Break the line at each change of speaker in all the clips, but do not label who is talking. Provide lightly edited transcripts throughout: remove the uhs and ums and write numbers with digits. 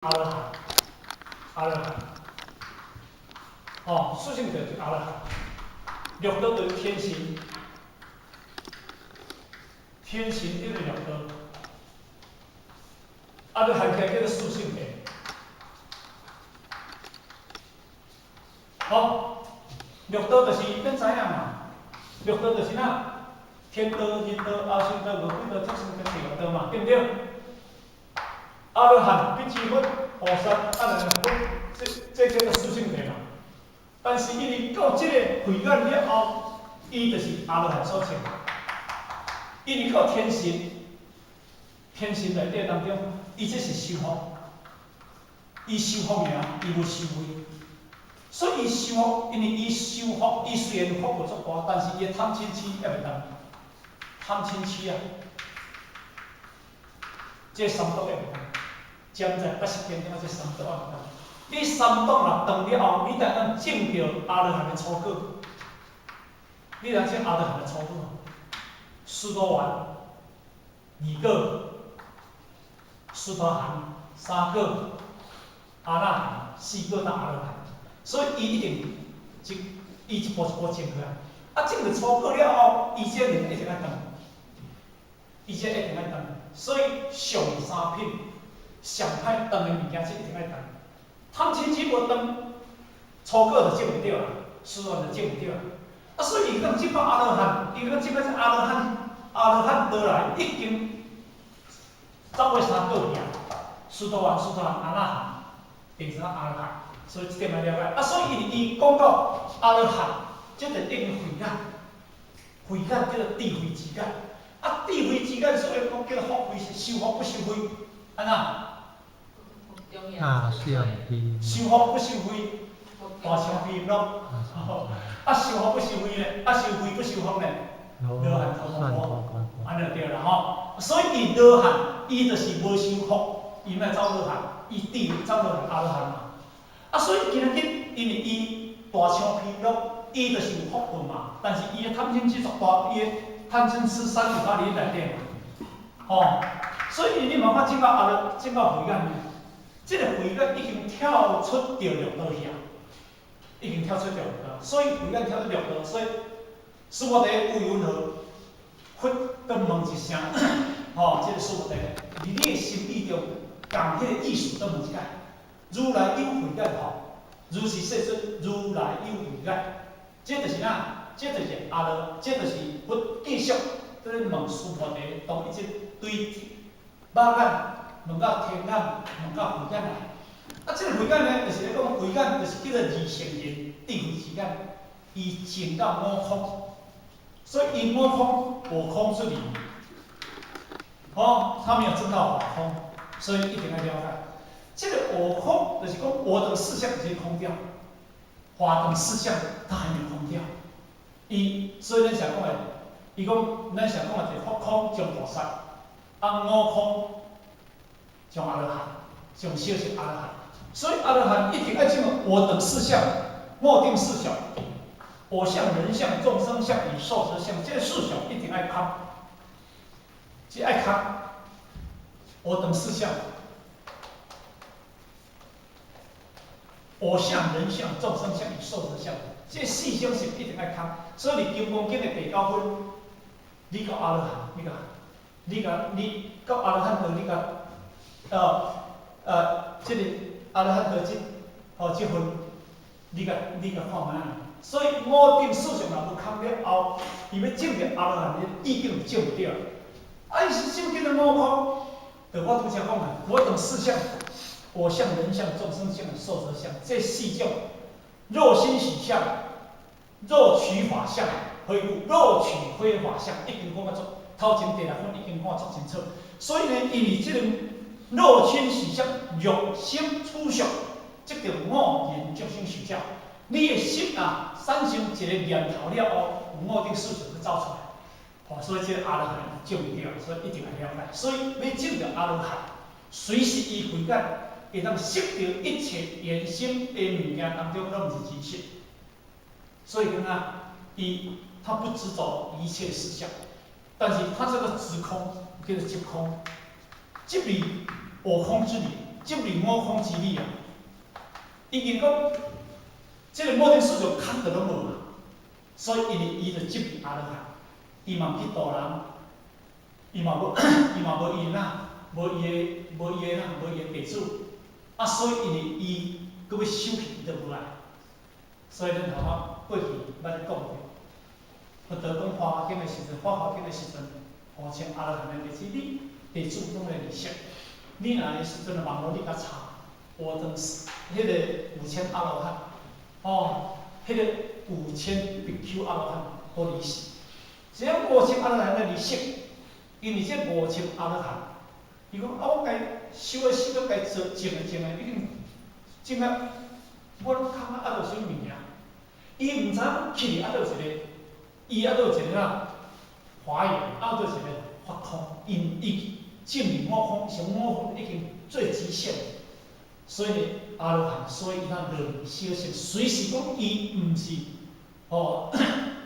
阿羅漢，阿羅漢，哦，四聖諦就阿羅漢，六道就是天神，天神叫做六道，啊，你含起來叫做四聖諦。好，六道就是咱知影嘛，六道就是哪？天道、人道、阿修道、餓鬼道、畜生道、地獄道嘛，對毋對？阿羅漢、辟支佛、菩薩，啊，兩個佛，這叫做四聖諦嘛。但是因為到這個慧眼了後，伊就是阿羅漢所證。因為到天神，天神內底當中，伊這是修福，伊修福爾，伊無修慧。所以伊修福，因為伊修福，伊雖然福報足大，但是伊的貪嗔痴猶未斷，貪嗔痴啊，這三毒猶未斷，占在80天中，這三毒猶未斷。你三毒若斷了後，你才當證著阿羅漢的初果。你若證阿羅漢的初果，須陀洹二果，須陀含三果，阿那含四果到阿羅漢。所以伊一定伊一步一步證過來。啊，證著初果了後，伊這兩一定愛斷，伊這一定愛斷。所以上三品上歹斷的物件，這一定愛斷。貪嗔痴無斷，初果就證袂著啊，須陀洹就證袂著啊。啊，所以伊講證到阿羅漢，伊講證到這阿羅漢，阿羅漢倒來已經走過三果去啊，須陀洹、須陀含、阿那含，變成阿羅漢。所以這點愛了解。啊，所以伊講到阿羅漢，這就等於慧眼，慧眼叫做智慧之眼。啊，智慧之眼，所以講叫做福慧，修福不修慧，按怎？
大象皮。
修福不修慧，大象皮咯。啊，修福不修慧咧，啊，修慧不修福咧，羅漢脫空無，按呢就對啦吼。所以伊羅漢，伊就是無修福，伊欲走羅漢，伊智慧走羅漢阿羅漢嘛。啊，所以今仔日因為伊大象毗羅，伊就是有福報嘛，但是伊的貪嗔痴足大，伊的貪嗔痴三毒仔佇內底嘛，吼，所以你嘛看證到阿羅，證到慧眼呢，這個慧眼已經跳出著六道去啊，已經跳出著六道，所以慧眼跳出六道，所以須菩提有云何？佛閣問一聲，吼，這個須菩提，佇你的心意中，仝彼個意思閣問一擺。如來有慧眼吼，如是世尊，如來有慧眼，這就是哪？這就是阿羅，這就是佛繼續佇咧問須菩提，當伊這對肉眼問到天眼，問到慧眼來。啊，這個慧眼呢，就是咧講慧眼，就是叫做二乘人智慧之眼，伊證到我空，所以伊我空無空出離，吼，他沒有證到法空，所以一定愛了解。這個我空，就是講我等四相已經空掉，法等四相它還沒有空掉。伊所以咱常講的，伊講咱常講的就是法空將菩薩，啊我空將阿羅漢，上小是阿羅漢。所以阿羅漢一定愛證我等四相，我定四相，我相、人相、眾生相與壽者相，這個四相一定愛空，這愛空，我等四相。我相、人相、眾生相與壽者相，這四種是一定愛空。所以佇《金剛經》的第九分，你到阿羅漢，你共，你共，你到阿羅漢道，你共，這個阿羅漢道這，吼這份，你共，你共看覓啊？所以五蘊四相若無空了後，伊欲證著阿羅漢的意境就證袂著。啊，伊是啥物叫做我空？就我拄才講的，我等四相。我相、人相、眾生相、壽者相，這四種，若心許相，若取法相，非故若取非法相，已經講甲足，頭前第六分已經講甲足清楚。所以呢，因為這個若心許相，若心出相，這叫五人眾生受相。你的心啊，產生一個念頭了後，有五蘊四相去走出來。吼，所以這個阿羅漢證袂著，所以一定愛了解。所以欲證著阿羅漢，隨時伊慧眼。會當識著一切緣生的物件當中，攏毋是真實。所以講啊，伊他不執著一切事相，但是他這個執空叫做執空，執離我空之理。執離我空之理啊。已經講，這個五蘊四相空著攏無啊，所以因為伊就執離阿羅漢，伊嘛毋去度人，伊嘛無伊哪，無伊的哪，無伊的弟子，啊，所以因為伊閣欲修去，伊就無愛。所以咱頭仔過去捌咧講著，佛陀講《法華經》的時陣，《法華經》的時陣，5000阿羅漢的弟子，你弟子攏來離世，你若的時陣網路你較查，我等彼個五千阿羅漢，哦，彼個五千比丘阿羅漢都離世。這五千阿羅漢來離世，因為這五千阿羅漢，伊講啊，我該修的修，該做種的種的，已經種啊，我攏空啊，啊，著啥物件？伊毋知影去啊，著一個，伊啊，著一個啦，華嚴，啊，著一個法空，因伊證明我空，像我空已經最極限，所以呢，阿羅漢，所以伊通落小乘，隨時講伊毋是，哦，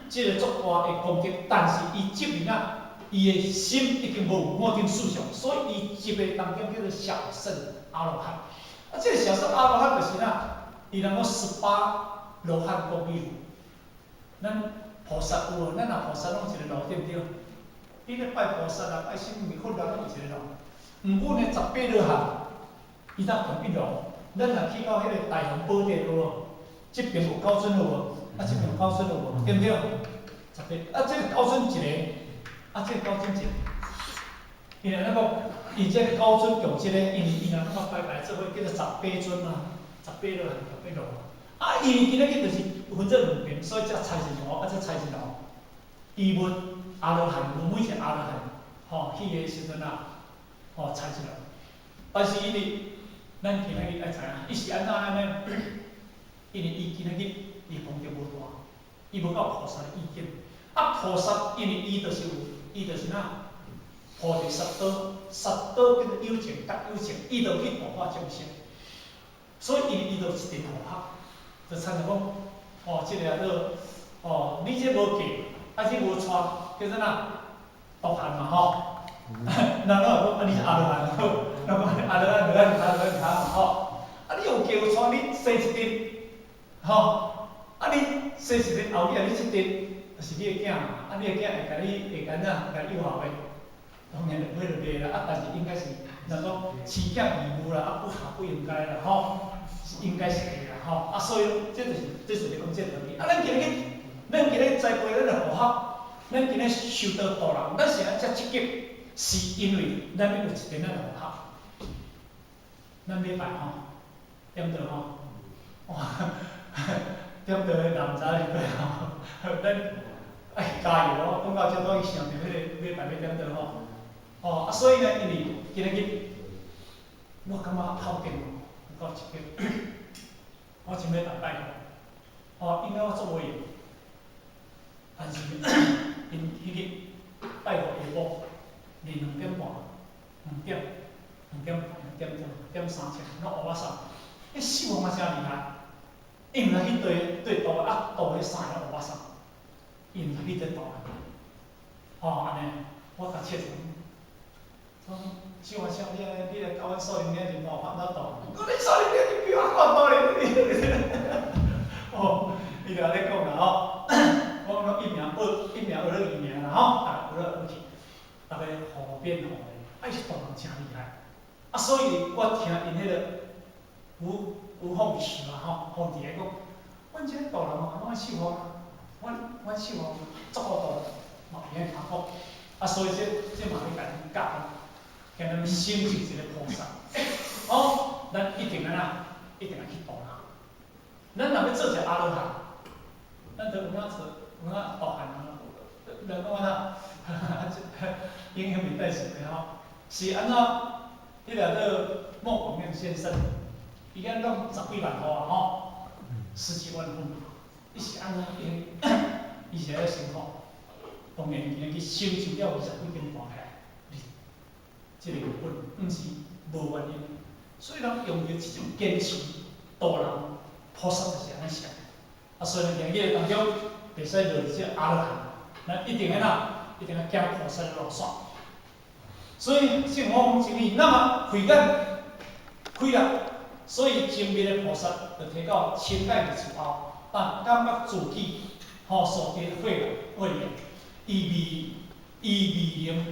這個足大的功德，但是伊證明啊，伊的心已經無五蘊四相，所以伊入的當中叫做小乘阿羅漢。啊，這個小乘阿羅漢就是哪，伊人講18羅漢果比如，咱菩薩有無？咱若菩薩攏一個爐，對毋對？你咧拜菩薩啊，拜啥物佛啊，攏有一個爐。毋過呢，18羅漢，伊才同一爐。咱若去到彼個大雄寶殿有無？這邊有九尊有無？啊，這邊有九尊有無？對毋對？十八，啊，這個九尊一個，啊，這個九尊一個。因為咱講，伊這九尊共這個，因為伊若講拜拜做伙叫做十八尊嘛，十八羅漢十八爐。啊，伊今仔日就是分做兩邊，所以才拆一爐，啊，才拆一爐。伊問阿羅漢，問每一個阿羅漢，吼，去的時陣啊，吼，拆一爐。但是因為咱今仔日愛知影，伊是按怎按呢？因為伊今仔日伊功德無大，伊無到菩薩的意境。啊，菩薩因為伊就是有，伊就是哪，菩提薩埵，薩埵叫做有情覺有情，伊就去度化眾生。所以伊就一定符合，就親像講，哦，這個叫做，哦，你這無嫁，啊，這無娶，叫做哪？獨漢嘛吼。人攏會講，啊，你是阿羅漢，人講阿羅漢，羅漢卡羅漢卡嘛吼。啊，你有嫁有娶，你生一陣，吼，啊，你生一陣後日你這陣是你的囝嘛，啊，你的囝會共你會安怎，共你誘惑袂？當然就袂就袂啦，啊，但是應該是，人講飼囝義務啦，啊，不合不應該啦，吼，應該是會啦，吼，啊，所以這就是，這就是講這道理。啊，咱今日栽培咱的佛學，咱今日修道度人，咱是按遮積極，是因為咱欲有一點仔的佛學。咱禮拜吼，點到吼，哇，點到的人毋知是對吼，咱愛加油哦！講到這，我去想著彼個禮拜欲點到吼，哦，啊，所以呢，因為今日我感覺頭前有夠積極，我前禮拜拜吼，哦，應該我做袂用，但是𪜶彼日拜五下晡，連2點半，兩點，2點半，2點鐘，點3尺，攏烏目送，彼秀嘛誠厲害，伊毋知去對對度啊，度彼三個烏目送，伊毋知去佗度啊，吼按呢，我共切講，秀啊秀，你來教阮數零點零五，按怎度？講你數零點零比我較度咧，哦，伊就按呢講啦吼，我講一名學，一名學了二名啦吼，啊，學了學去，逐家方便方便，啊，伊是度人誠厲害，啊，所以我聽𪜶彼個吳吳鳳池嘛吼，鳳池來講，阮這度人嘛，攏愛秀風，阮秀風足好度，嘛會曉講，啊，所以這嘛欲共恁教，共咱成就一個菩薩，哦，咱一定按怎，一定愛去度人。咱若欲做一個阿羅漢，咱就有影做，有影度漢啊，人講按怎，影響袂帶想的吼，是按怎？彼個做莫廣明先生，伊敢講十幾萬戶啊吼，十幾萬戶，伊是按怎？伊是咧辛苦，當然伊去成就了20幾間大起來，這個本毋是無原因，所以人用著這種堅持度人，菩薩就是按呢想。啊，所以咱今日當中袂使落這阿羅漢，咱一定按怎？一定愛行菩薩的路線。所以聖法真理，那麼慧眼開啦，所以前面的菩薩就提到深解二處後，但感覺自己吼所得慧慧眼，伊未能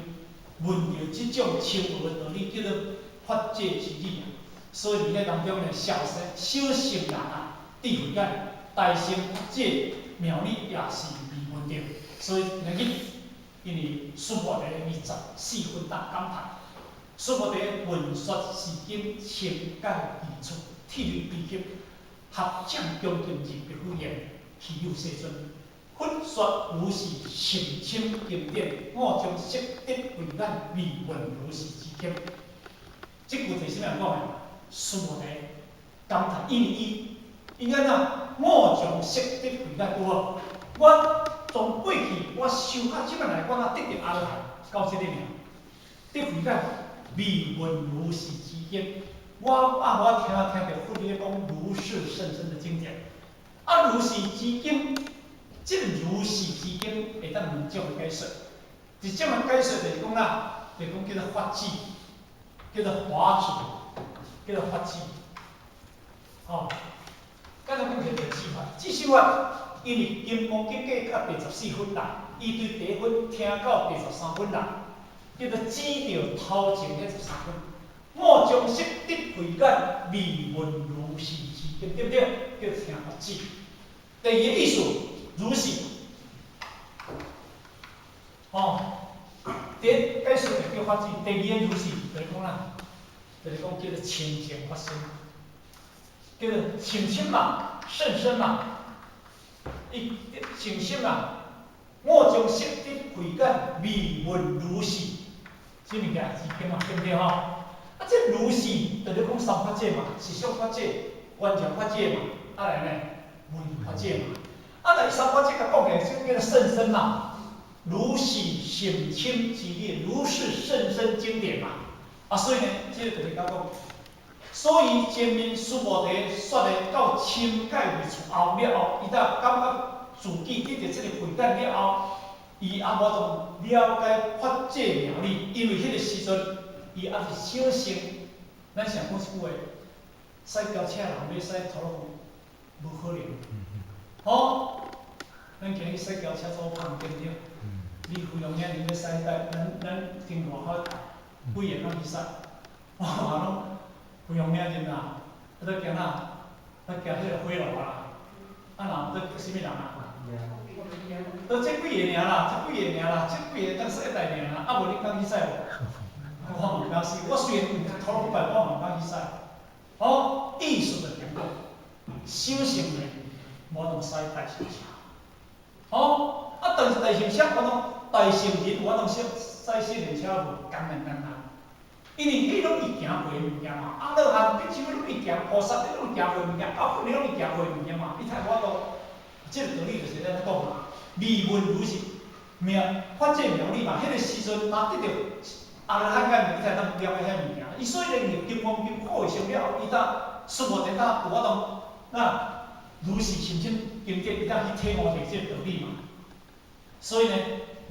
聞著這種深奧的道理，叫做法界之理啊。所以佇遐當中呢，小乘小乘人啊，智慧眼大乘法界妙理也是未聞著。所以來去，因為須菩提24分大感嘆，須菩提聞說是經，深解二處，涕淚悲泣，合掌恭敬入白佛言：希有世尊，佛說如是甚深經典，我將色得慧眼，未聞如是之經。這句就是啥物人講的？須菩提感嘆，因為伊按怎？我將色得慧眼有無？我從過去我修到這擺來，我若得著阿羅漢到這个爾，得慧眼，未聞如是之經。我啊無聽著佛咧講如是甚深的經典。啊，如是之經，這個如是之經會當兩種的解說。一種的解說就是講啦，就是講叫做法智，叫做法智，叫做法智。吼，敢若講起來就智法，智修法，因為金剛經過到第14分啦，伊對第一分聽到第13分啦，叫做指著頭前彼十三分。我將色得慧眼，未聞如是之經，對不對？叫聽法智。第二個意思，如是。吼，第一解釋就叫法智，第二個如是，就是講啦，就是講叫做清淨法身，叫做清清嘛，甚深嘛，伊清深嘛。我將色得慧眼，未聞如是，這物件之經嘛，對不對吼？啊，這如是，就是講三法界嘛，實相法界、觀察法界嘛，啊來呢，無法界嘛。啊，來三法界共講起來，這叫做甚深嘛。如是甚深之理，如是甚深經典嘛。啊，所以呢，這個就是講講，所以前面須菩提說的到深解二處後了後，伊才感覺自己得著這個慧眼了後，伊也無當了解法界妙理，因為彼個時陣，伊猶是小乘。咱常講一句話，駛轎車人欲駛拖拉機，無可能。吼，咱今日駛轎車做胖對不對？你芙蓉嶺你欲駛帶，咱停外口幾个人去駛，我嘛攏芙蓉嶺人啊，啊都行哪？啊行彼個火炉啦，啊若都啥物人啊？都這幾個爾啦，這幾個爾啦，這幾個當駛一台爾啦，啊無你敢去駛無？我嘛毋敢死，我雖然拖拉機牌，我嘛毋敢去駛。哦，意思就講，小乘的無當駛大乘車。哦，啊，但是大乘車我講大乘人有法度駛小乘車無？當然當然。因為你攏會行過的物件嘛，阿羅漢你啥物攏會行，菩薩你攏會行過的物件，到佛你攏會行過的物件嘛，你才有法度。這個道理就是按呢講嘛，未聞如是妙法界妙理嘛，彼個時陣若得著阿羅漢眼，你才當了解遐物件。伊所以咧，金剛經破成了後，伊才須菩提才有法度那如是甚深經典，伊才去體悟著這個道理嘛。所以呢，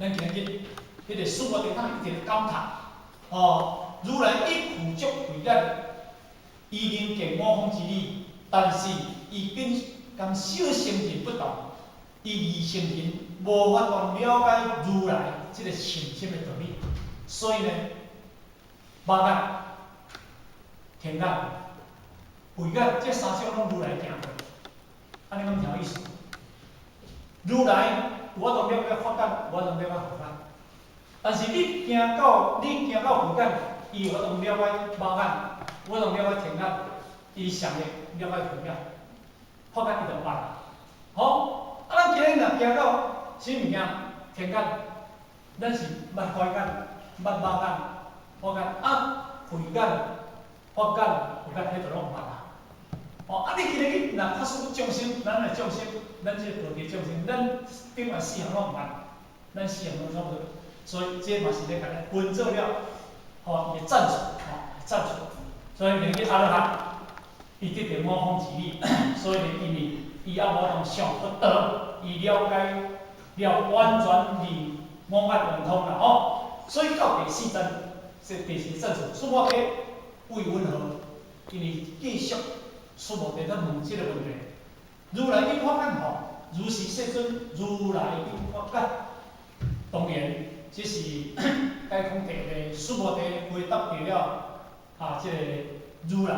咱今日彼個須菩提才一直感嘆，哦，如來已具足慧眼，伊能見五方之理，但是伊跟共小乘人不同，伊二乘人無法度了解如來這個甚深的道理，所以呢，目眼、天眼、慧眼這三種攏如來行過，按呢敢聽有意思？如來有法度了解法眼，有法度了解慧眼，但是你行到慧眼，伊有法度了解目眼，有法度了解天眼，伊上會了解慧眼，法眼伊就捌啦。好，啊，咱今日若行到啥物件？天眼，咱是捌法眼、捌目眼、法眼，啊，慧眼、法眼、慧眼，彼就攏毋捌啦。哦，啊，你今日去，若假使眾生，咱的眾生，咱這個道地眾生，咱頂懸四項攏毋捌，咱四項攏差不多，所以這嘛是咧共咱分做了，吼，伊的讚數，吼，讚數。所以連去阿羅漢，伊得著五方之理，所以呢，因為伊猶無法度上佛道，伊了解了完全離五眼圓通啦，吼。所以到第四讚，這第四讚數，須菩提為雲何？因為繼續須菩提在問這個問題。如來應法眼吼，如是世尊，如來應法眼。當然，這是解空第的須菩提回答著了啊，這個如來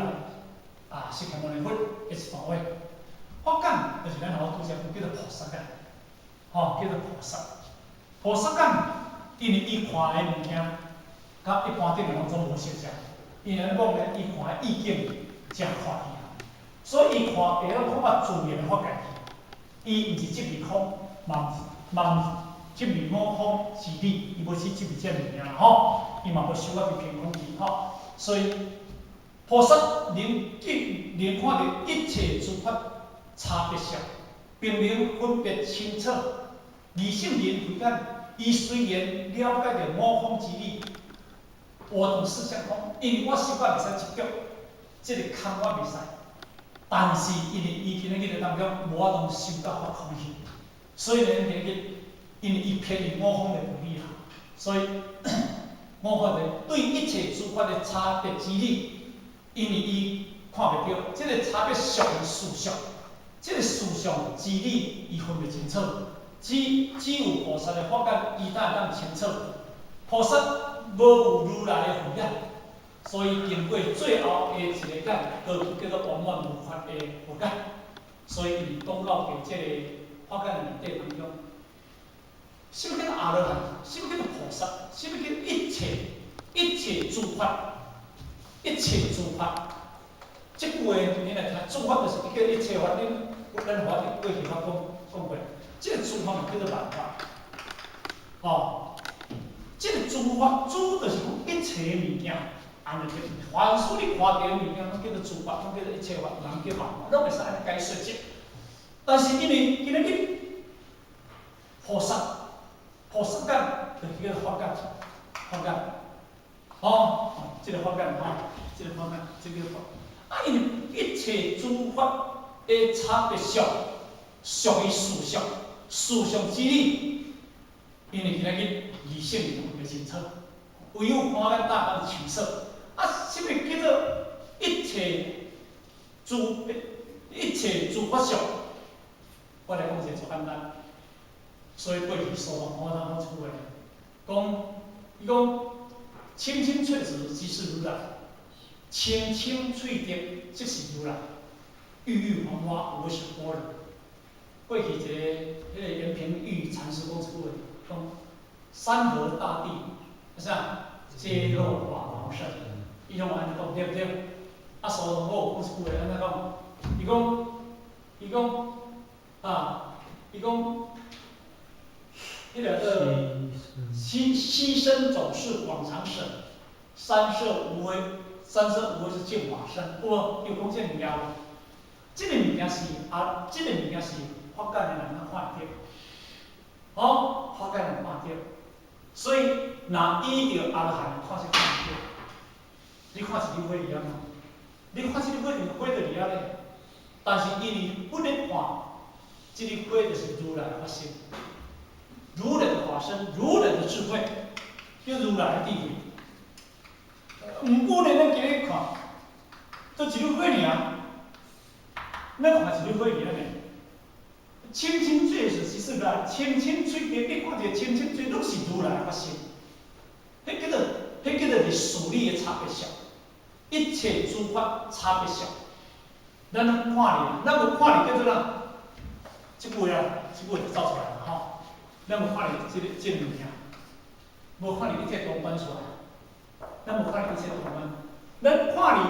啊，釋迦牟尼佛的一段話。法眼就是咱吼拄才講叫做菩薩眼，吼，叫做菩薩。菩薩眼，因為伊看的物件，佮一般頂的攏總無相像。因為按呢講呢，伊看的意境誠闊去啊，所以伊看會曉看到自然的法界去。伊毋是執著空，嘛毋執著五空之理，伊無去執著這物件啦吼，伊嘛無修到佇憑空去吼。所以菩薩能見能看著一切諸法差別相，並能分別清楚。二聖人慧眼，伊雖然了解著五空之理，我同四相空，因為我修到袂使執著，這個空我袂使。但是因為伊今仔日當中無法度修到法空去，所以呢，今日因為伊偏離五空的道理啦，所以五法的對一切諸法的差別之理，因為伊看袂著，這個差別相的事相，這個事相之理，伊分袂清楚。只有菩薩的法眼，伊才會當清楚。菩薩無有如來的慧眼，所以經過最後的一個眼，過去叫做圓滿無缺的佛眼，所以伊講到佇這個法眼的內底當中，啥物叫做阿羅漢？啥物叫做菩薩？啥物叫一切一切諸法？一切諸法，這句話你來聽，諸法就是叫一切法，恁咱華過去捌講過，這個諸法嘛叫做萬法，哦，這個諸法諸就是講一切物件，按呢就凡事你看著的物件，攏叫做諸法，攏叫做一切法，人叫萬法，攏會使按呢解說這。但是因為今仔日菩薩，菩薩眼就是叫做法眼，法眼，哦，這個法眼吼，這個法眼，這個法，啊，因為一切諸法的差別相，屬於事相，事相之理，因為今仔日二聖人分袂清楚，唯有看咱大當取捨。啊，啥物叫做一切諸法相？我來講一個足簡單，所以過去蘇東坡他講一句話，講伊講青青翠竹即是如來，青青翠竹即是如來，鬱鬱黃花無是般若。過去一個彼個延平玉禪師講一句話，講山河大地，啥皆落法王身，伊攏按呢講對毋對？啊，蘇東坡有講一句話，按怎講？伊講，彼個叫犧牲總是廣長舌，三世無為，三世無為是淨法身，有無？有講這個物件無？這個物件是啊，這個物件是法眼的人通看會著，哦，法眼人看著。所以，若依著阿羅漢看是看毋著。你看一粒火佇遐無？你看這粒火，火就佇遐咧。但是因為不咧看，這粒火就是如來法身，如來的法身，如來的智慧，叫如來的智慧。毋過呢，咱今日看，就一粒火爾，咱看一粒火爾呢。青青翠是其實來，青青翠竹，你看一個青青翠，攏是如來法身。彼叫做是事理的差別相，一切諸法差別相。咱攏看咧，咱無看咧叫做啥？這句啊，這句就走出來啦吼。咱無看咧這個物件，無看咧一切東觀出來，咱無看咧一切東觀，咱看咧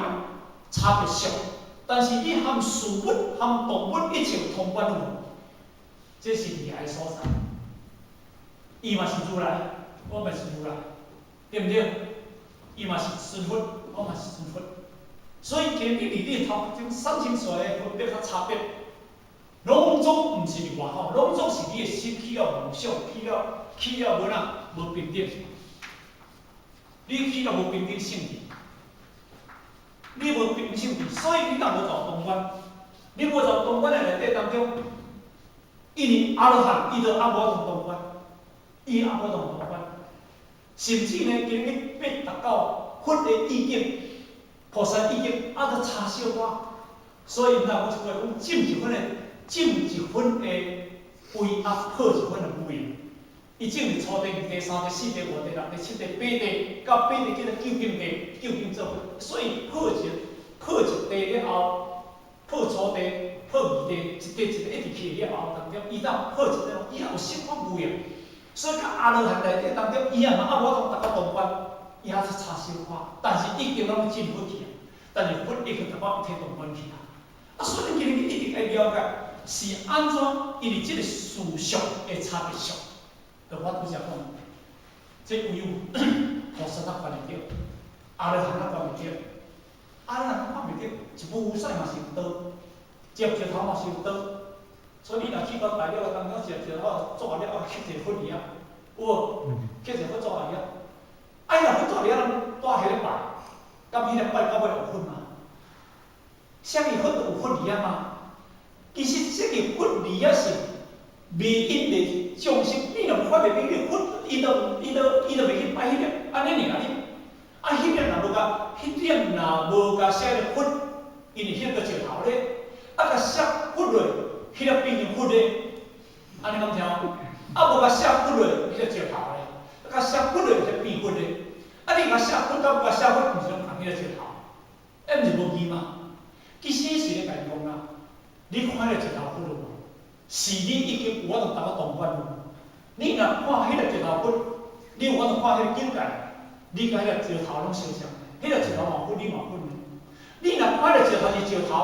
差別相，但是你含事物、含動物一切通關有無？這是厲害所在。伊嘛是如來，我嘛是如來，對毋對？伊嘛是尊佛，我嘛是尊佛。所以今日佇你頭前產生出來的分別佮差別，攏總毋是佇外口，攏總是你的心起了妄想，起了無哪無平等。你起了無平等性質，你無平等性質，所以你若無入中觀，你無入中觀的內底當中，因為阿羅漢伊就猶無法度中觀，伊猶無法度中觀，甚至呢，今日欲達到佛的意境，菩薩已經啊，閣差小可，所以𪜶講一句話講，佔一分的佔一分的位，啊破一分的位。伊證佇初地、二地、三地、四地、五地、六地、七地、八地，到八地叫做究竟地，究竟做佛。所以破一地了後，破初地、破二地，一地一地一直去了後當中，伊當破一地，伊也有小可位啊。所以佮阿羅漢內底當中，伊也嘛猶無法度達到通關，伊還是差小可，但是已經攏進佛去啊。但是佛已經達到一體同觀去啊。啊，所以恁今日一定愛了解是按怎，因為這個事相的差別相。就我拄才講，這唯有菩薩才看會著，阿羅漢才看袂著，阿羅漢看袂著，一步有屎嘛是有刀，一粒石頭嘛是有刀。所以你若去到大陸的當中，一粒石頭做了後，刻一個佛佇遐，有無？刻一個佛祖佇遐。啊，伊若佛祖佇遐，人蹛彼咧拜，敢彼咧拜到尾有佛嗎？啥物佛都有佛佇遐嗎？其實這個佛佇遐是未因未眾生，你若無發袂變，佛伊就袂去拜彼粒，按呢爾爾。啊，彼粒若無共，彼粒若無共寫咧佛，因為彼粒石頭咧，啊，共寫佛落，彼粒變成佛咧，按呢敢聽？啊，無共寫佛落，彼粒石頭咧，啊，共寫佛落才變佛咧。啊，你共寫佛佮無共寫佛，毋是攏仝彼粒石頭？啊，毋是無異嗎？其實是咧共伊講啦，你看彼個石頭佛無？是你已經有法度達到通關無？你若看彼個石頭佛，你有法度看彼個境界，你佮彼個石頭攏相像，彼個石頭嘛佛，你嘛佛呢？你若看彼個石頭是石頭，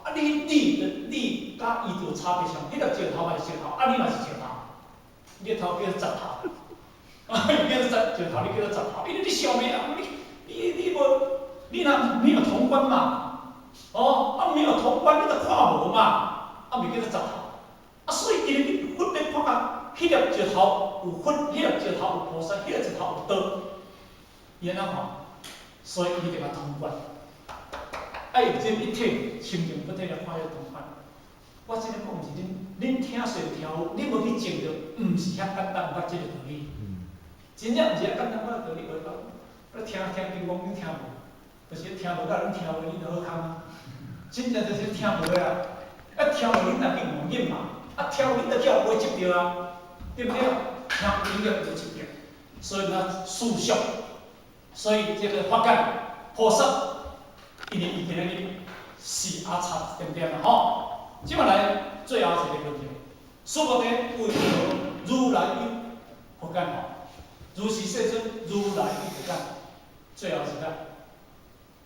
啊你你的你佮伊就有差別相，彼個石頭嘛是石頭，啊你嘛是石頭，你的頭叫做石頭，啊伊叫做石頭，你叫做石頭，因為你想袂啊，你無，你若沒有通關嘛？哦，啊沒有通關，你就看無嘛，啊咪叫做石頭。啊，所以今日佛咧看甲，彼粒石頭有佛，彼粒石頭有菩薩，彼粒石頭有道，伊按怎看？所以伊一定愛通關。愛用這一體清淨不體來看彼個通關。我這个講是恁，恁聽雖聽有，恁無去證著，毋是遐簡單捌這個道理。真正毋是遐簡單捌道理，我講，我聽聽金剛經聽無，就是聽無甲恁聽無，恁就好康啊。真正就是聽無的啊，啊聽無恁若去誤認嘛，啊聽無恁就去予話執著啊，對毋對？聽有應該就執著，所以呢，事相，所以這個法界菩薩，因為伊今日是阿差一點點啦吼。這擺來最後一個問題，須菩提為何如來有佛眼吼？如是世尊，如來有佛眼。最後一個，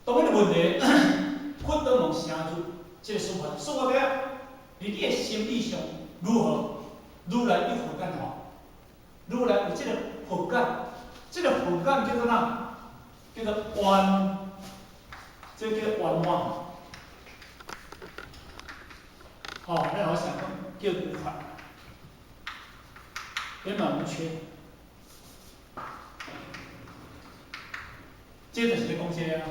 當阮的問題，佛都問啥如？這個須菩提，須菩提，佇你的心意上如何？如來有佛眼吼？如來有這個佛眼，這個佛眼叫做哪？叫做圓，這個叫圓滿。哦，咱好想講叫無缺，圓滿無缺。這就是咧講這個啊，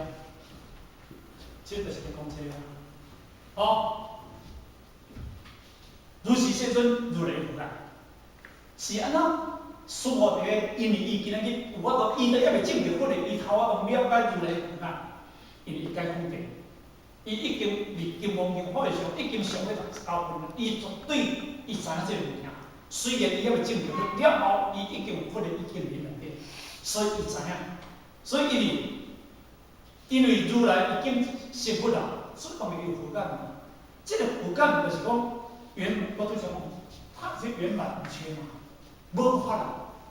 這就是咧講這個啊。哦，如是世尊，如來有佛眼，是按怎？須菩提，因為伊今仔日有法度，伊都猶未證著佛的，伊頭仔都了解如來佛眼，因為伊解空諦，伊已經佇金剛經法會上已經上咧69分了，伊絕對伊知影這個物件。雖然伊猶未證著佛，了後伊已經有佛的已經佇內底，所以伊知影。所以因為如來已經成佛啦，所以講伊有佛眼嘛。這個佛眼就是講圓，我拄才講，它是圓滿無缺嘛，無法啦。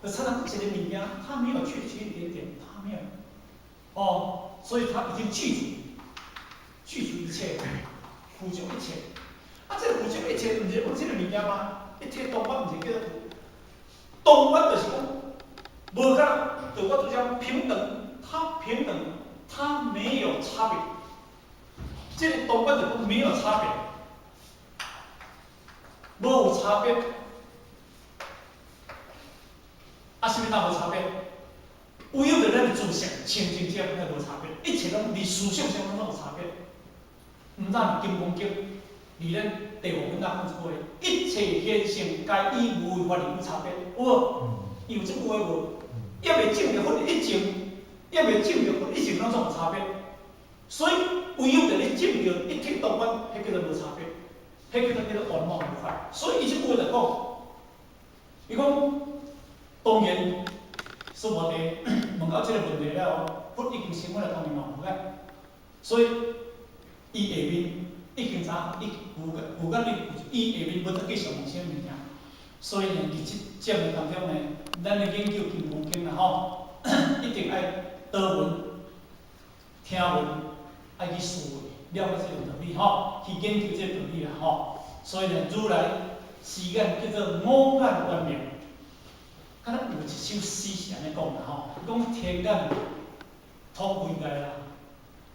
就差那一個物件，它沒有缺缺一點點，它沒有。哦，所以它已經具足，具足一切，具足一切。啊，這個具足一切，毋是講這個物件嗎？一切同觀毋是叫做同觀，就是講無共，就我拄才平等，它平等，它沒有差別。這個同觀就講沒有差別，無有差別。啊，啥物當無差別？唯有佇咱的自性清淨者，才無差別。一切攏佇思想上攏有差別。毋但金剛經，佇咱地藏經講一句話：一切現象皆以無為法而有差別。有無？伊有這句話無？猶未證著佛一情，猶未證著佛一情，攏總有差別。所以唯有佇咧證著一體同觀，彼叫做無差別，彼叫做圓滿無快。所以伊這句話就講，伊講當然，須菩提問到這個問題了後，佛已經成佛了，當然嘛無解。所以伊下面已經知影，伊有有眼力，伊下面無得繼續問啥物件。所以呢，佇這節目當中呢，咱咧研究《金剛經》啦吼，一定愛多聞、聽聞，愛去思維，了解這個道理吼，去研究這個道理啦吼。所以呢，如來誓願叫做五眼圓明。敢若有一首詩是按呢講啦吼，講天眼通慧界啦，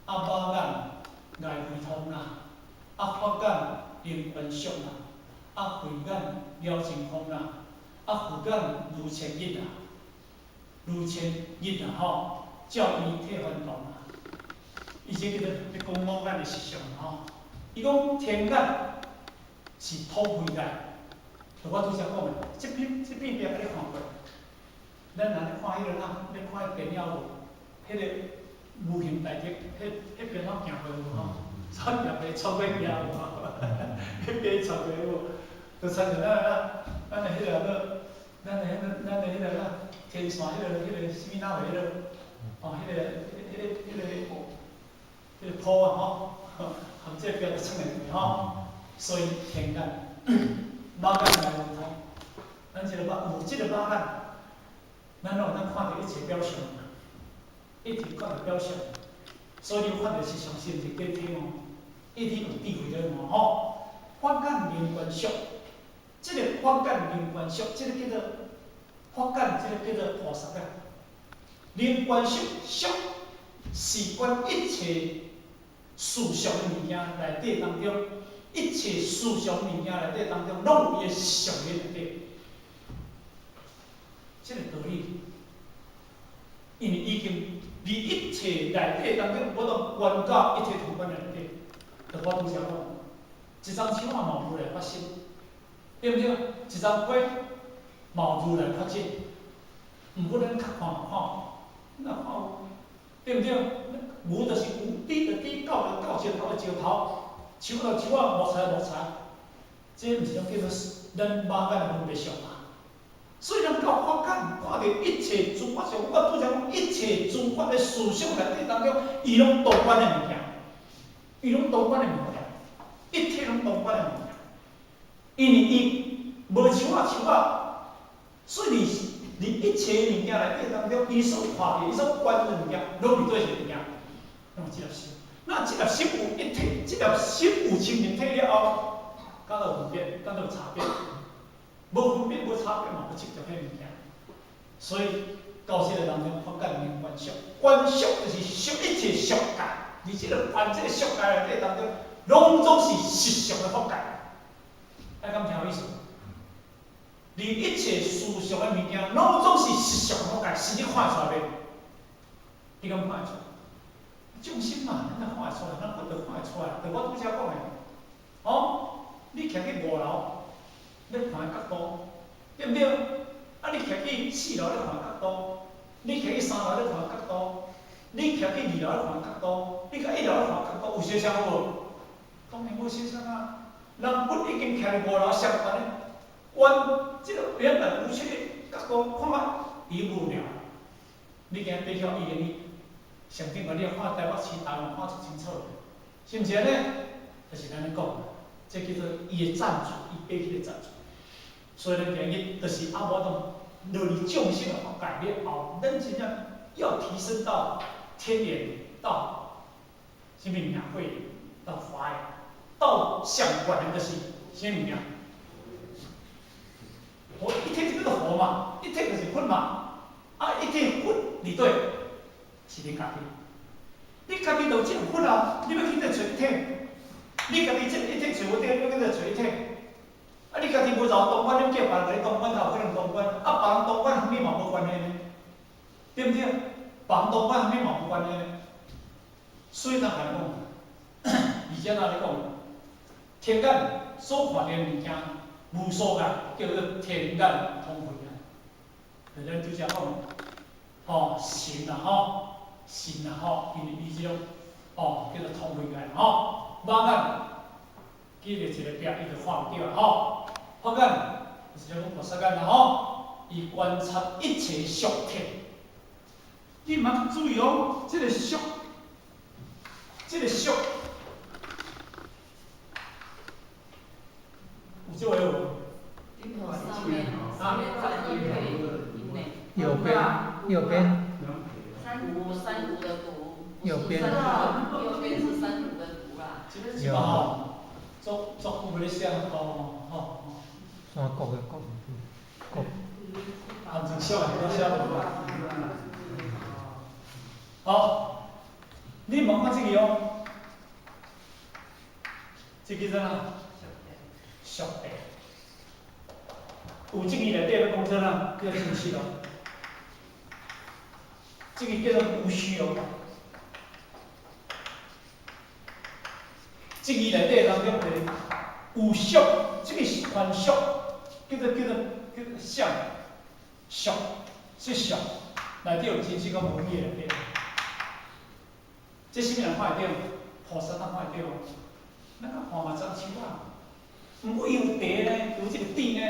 啊肉眼礙慧通啦，啊法眼能觀相啦，啊慧眼了真空啦，啊佛眼如千日啦，如千日啦吼，照一諦還同啦。伊這叫做咧講五眼的實相吼。伊講天眼是通慧界，就我拄才講的，這片壁予你看過。咱若咧看彼个啦，咧看彼電影無？彼個無形大敵，彼邊攏行過無吼？走行過穿過行無吼？彼邊穿過無？就親像咱的彼个做，咱的彼個啦，天線彼個啥物哪話彼個，哦，彼個坡啊吼，含這邊就穿會過吼。所以天眼，肉眼來有通，咱這個肉有這個肉眼，咱攏會當看著一切表象嘛，一直看著表象，所以你看著是相信是假體哦，一體有智慧咧嘛吼。法眼能觀相，這個法眼能觀相，這個叫做法眼，這個叫做菩薩眼。能觀相，相是觀一切事相的物件內底當中，一切事相物件內底當中，攏有伊的相佇內底。這個道理，因為已經佇一切內底當中，我都觀到一切同觀的內底，就我拄才講，一欉樹仔嘛有如來法身，對毋對？一欉花嘛有如來法境，毋過咱較看嘛看，哪看有？對毋對？無就是無，滴就滴，狗就狗，石頭就石頭，樹就樹仔，木材木材，這毋是攏叫做咱肉眼的分別相嘛？所以咱到法眼看著一切諸法相，我拄才講一切諸法的思想內底當中，伊攏同款的物件，伊攏同款的物件，一切攏同款的物件。因為伊無樹仔樹仔，所以佇一切物件內底當中，伊所看著、伊所觀的物件，攏佇佗一個物件，攏有這粒心。那這粒心有一體，這粒心有清淨體了後，敢有分別，敢有差別？無分別、無差別嘛，無執著彼物件。所以到這個當中，法眼能觀相，觀相就是相一切相界。佇這個觀這個相界內底當中，攏總是實相的法界。愛敢聽有意思？佇一切事相的物件，攏總是實相的法界，是你看會出來袂？你敢看會出來？眾生嘛，咱哪看會出來？咱佛就看會出來。就我拄才講的，哦，你徛去五樓，咧看的角度，對毋對？啊，你徛去四樓咧看的角度，你徛去三樓咧看的角度，你徛去二樓咧看的角度，你佮一樓咧看的角度，有相像無？當然無相像啊！人佛已經徛佇五樓上懸的，觀這個原本無缺的角度，看啊，伊無聊。你今日爬起伊個上頂個你看台北市、台灣看足清楚，是毋是按呢？就是按呢講，這叫做伊的贊助，伊爬起的贊助。所以咱今日就是啊，無當落佇眾生的法界了後，咱真正要提升到天眼，到啥物物件慧眼，到法眼，到上懸的就是啥物件？佛一體就叫做佛嘛，一體就是佛嘛，啊，一體佛佇佗？是恁家己。你家己就這佛啊，你欲去佗揣一體？你家己這一體揣無著，你欲去佗揣一體？啊，你家己無入中觀，你叫別人來中觀，哪有可能中觀？啊，別人中觀和你嘛無關係呢，對毋對？別人中觀和你嘛無關係呢。所以咱來講，而且咱咧講，天眼所看著的物件，無所礙，叫做天眼通慧啊。就咱拄才講，吼神啊吼，神啊吼，因為伊這種哦，叫做通开来吼。肉眼记著一个壁，伊就看毋著吼。法眼就是讲菩萨眼啦吼，伊觀察一切俗諦。你毋通注意哦，這個俗，這個俗，有這話無？
啊。
右邊，右邊。
山谷，山谷的谷。
右邊。
右邊是山谷的谷啦。
這個是吼，作作有咧寫哦，吼。
山谷的谷，谷。
啊，真少的，都寫無啦。好，你問看這個哦，這個啥？俗諦。有這個內底欲講啥啦？叫真實哦。這個叫做無虛哦。這個內底當中的有俗，這個是還俗，叫做相俗，是俗，內底有真實佮無虛的內底。這啥物人看會著？菩薩通看會著哦。咱較看嘛真手啊。毋過伊有地呢，有這個地呢。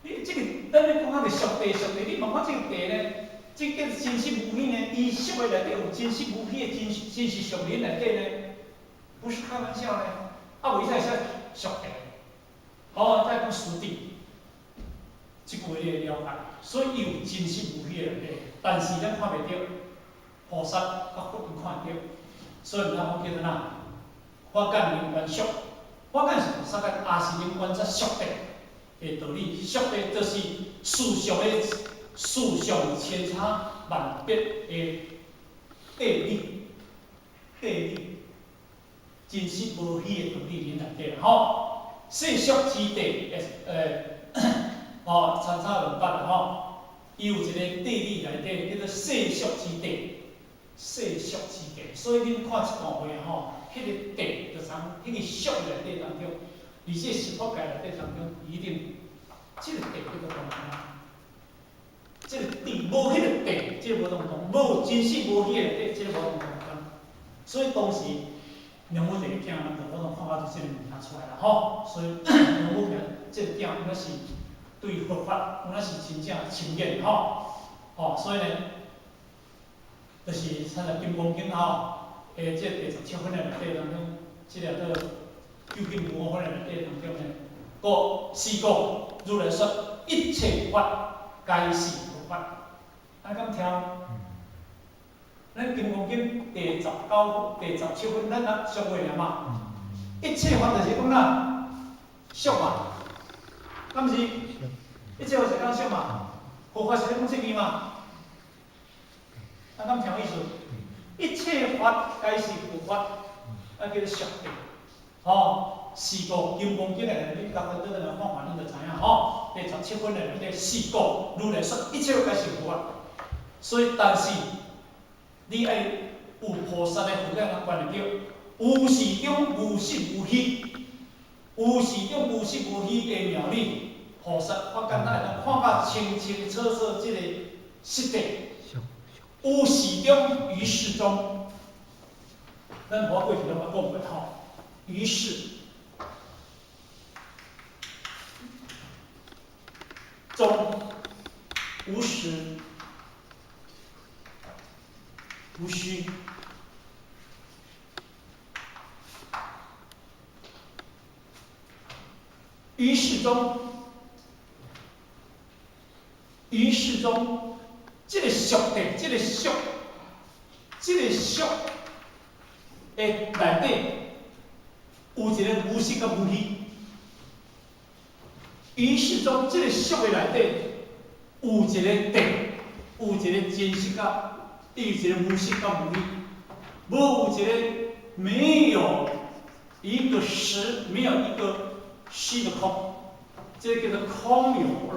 你這個，咱咧講啊，是俗諦俗諦，你問我這個地呢？這叫做真實無虛呢？伊俗的內底有真實無虛的真真實俗人內底呢？不是開玩笑呢。啊，為啥寫俗諦？好，再講實諦，這句話你會了解。所以伊有真實無虛的內底，但是咱看袂著，菩薩佮佛伊看會著，所以毋通講叫做哪？法眼能觀俗，法眼是菩薩眼，也是能觀察俗諦的道理。俗諦就是事相的事相千差萬別的諦理，諦理真實無虛的道理佇內底吼。世俗之諦，吼，參差萬別啦吼。伊有一個諦理內底叫做世俗之諦，世俗之諦。所以恁看這段話吼，彼個諦就從彼個俗內底當中，而且十法界內底當中，一定這個諦叫做什麼？這個諦無彼個諦，這個無同同，無真實無虛的諦，這個無同同。所以當時娘母這個囝，咱就我攏看到這個物件出來啦吼。所以娘母這個囝，應該是對佛法，有那是真正深遠吼。吼，所以呢，就是參像《金剛經》吼，的這第17分的內底當中，這個做究竟無我分的內底當中呢，故是故如來說一切法皆是佛法。啊，敢聽？咱《金剛經》第19、第17分，咱啊俗話爾嘛。一切法就是講哪，俗嘛，敢毋是？一切法是講俗嘛，佛法是咧講這個嘛。啊，敢聽有意思？一切法皆是佛法，啊叫做俗諦。吼，是故《金剛經》內底，你逐個倒轉來看看，恁就知影吼。第17分內底，是故如來說一切皆是佛法。所以，但是你愛有菩薩的佛眼來觀會著，有時中無實無虛，有時中無實無虛的妙理，菩薩法眼會當看甲清清楚楚這個實諦。有始終於始終，咱我過去攏捌講過吼，於始終無實無虛，於始終，於始終。這個俗諦，這個俗，這個俗的內底有一個無實佮無虛。於是中，這個俗的內底有一個諦，有一個真實佮，有一個無實佮無虛。無有一個沒有一個實，沒有一個虛的空，這個叫做空有二。